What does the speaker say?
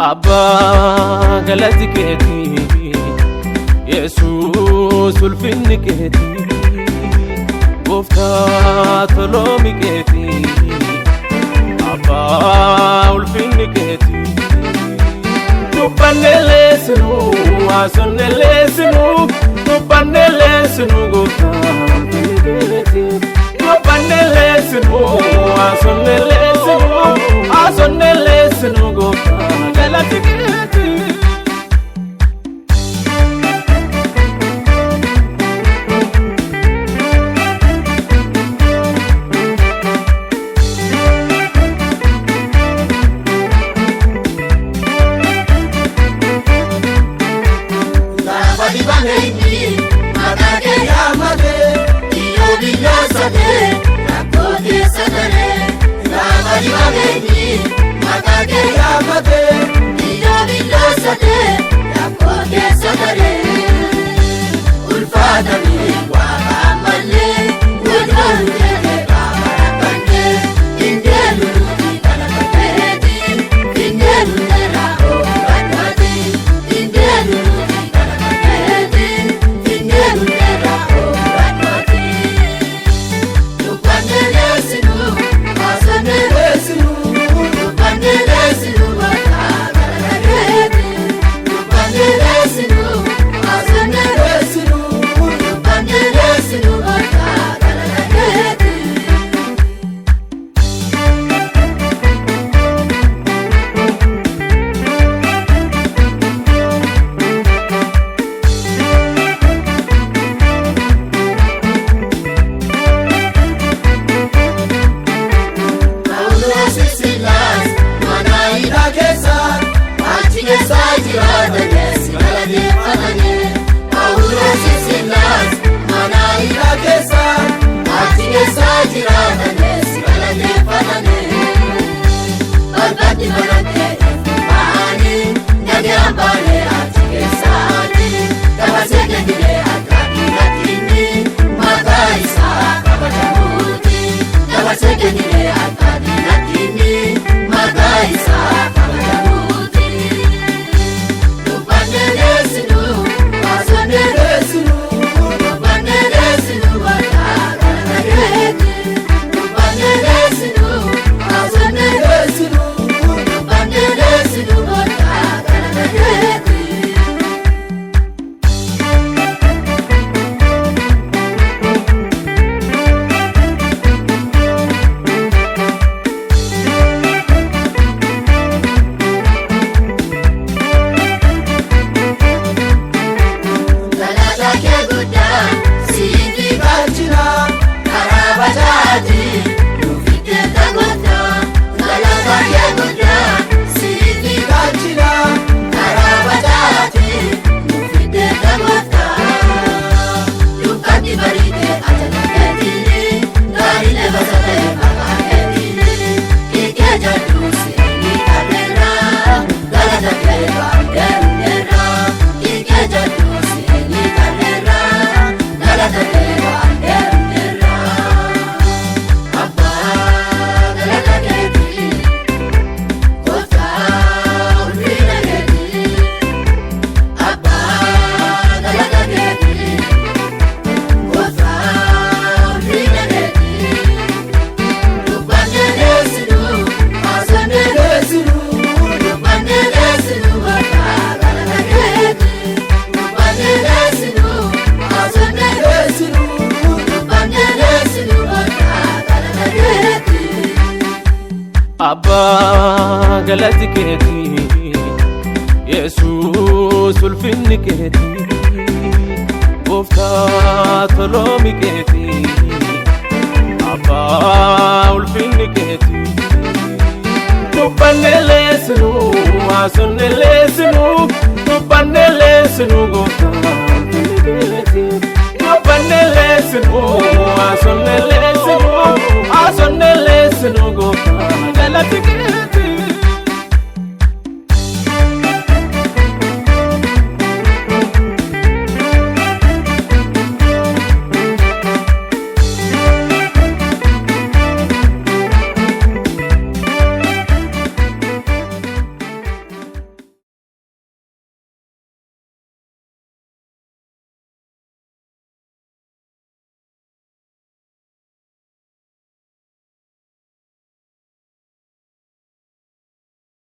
Abbaa galati keetii, Yesuus ulfinni keetii, Gooftaa toloomi keetii, Abbaa ulfinni keetii. Dubbanne leesinu, haasonne leesinu, dubbanne leesinu, Gooftaa ulfinni keetii. Dubbanne leesinu, haasonne leesinu, haasonne leesinu, Gooftaa galati keetii. Gaafa dibame inni maqaa kee yaamate, iyyoo biyyoosate rakkoo keessa daree. Gaafa dibame inni maqaa kee yaamate, iyyoo biyyoosate rakkoo keessa daree. Ulfaatamii waaqa ammallee godhaan jedhee gaafa rakkannee hindeenu nuti galata keeti, hindeenu irraa oolfadhaati, hindeenu nuti galata keeti, hindeenu irraa oolfadhaati. Dubbanne leessinu, haasonne leessinu, dubbanne leessinu, gooftaa galata keeti. Dubbanne leessinu, haasonne leessinu, dubbanne leessinu, gooftaa galata keeti. Phaawulos Silaas mana hidhaa keessa achi keessa jiraatanis galateeffatanii. Phaawulos Silaas mana hidhaa keessa achi keessa jiraatanis galateeffatanii. Balballi banatee ba'anii nagaan baanee achi keessaanii dabarsee kennee akka dhiiraatti maqaa isaa kabajamuuti. Dabarsee kennee akka dhiiraatti maqaa isaa kabajamuuti. Dubbanne leessinu, haasonne leessinu, dubbanne leessinu, gooftaa galata keeti. Dubbanne leessinu, haasonne leessinu, dubbanne leessinu, gooftaa galata keeti. Galata kee guddaa siif galchina, karaa bajaati nuuf iddoo gooftaa. Galata kee guddaa siif galchina, karaa bajaati nuuf iddoo gooftaa. Dukkatti bariite ajaja keetiin, gaarii lafa satee maqaa keetiin, hiikee jaduu seenii tarreera, galata kee baandeeruneera, hiikee jaduu seenii tarreera, galata kee baandeeruneera. Abbaa galata keetii, gooftaa ulfina keetii, Abbaa galata keetii. Gooftaa ulfina keetii. Dubbanne leessinu, haasonne leessinu, dubbanne leessinu, gooftaa galata keetii. Dubbanne leessinu, haasonne leessinu, dubbanne leessinu, gooftaa galata keetii. Abbaa galati keetii, Yesuus ulfinni keetii, Gooftaa toloomi keetii, Abbaa ulfinni keetii. Dubbanne leessinu, haasonne leessinu, dubbanne leessinu, Gooftaa ulfinni keetii. Dubbanne leessinu, haasonne leessinu, haasonne leessinu, Gooftaa galati keetii.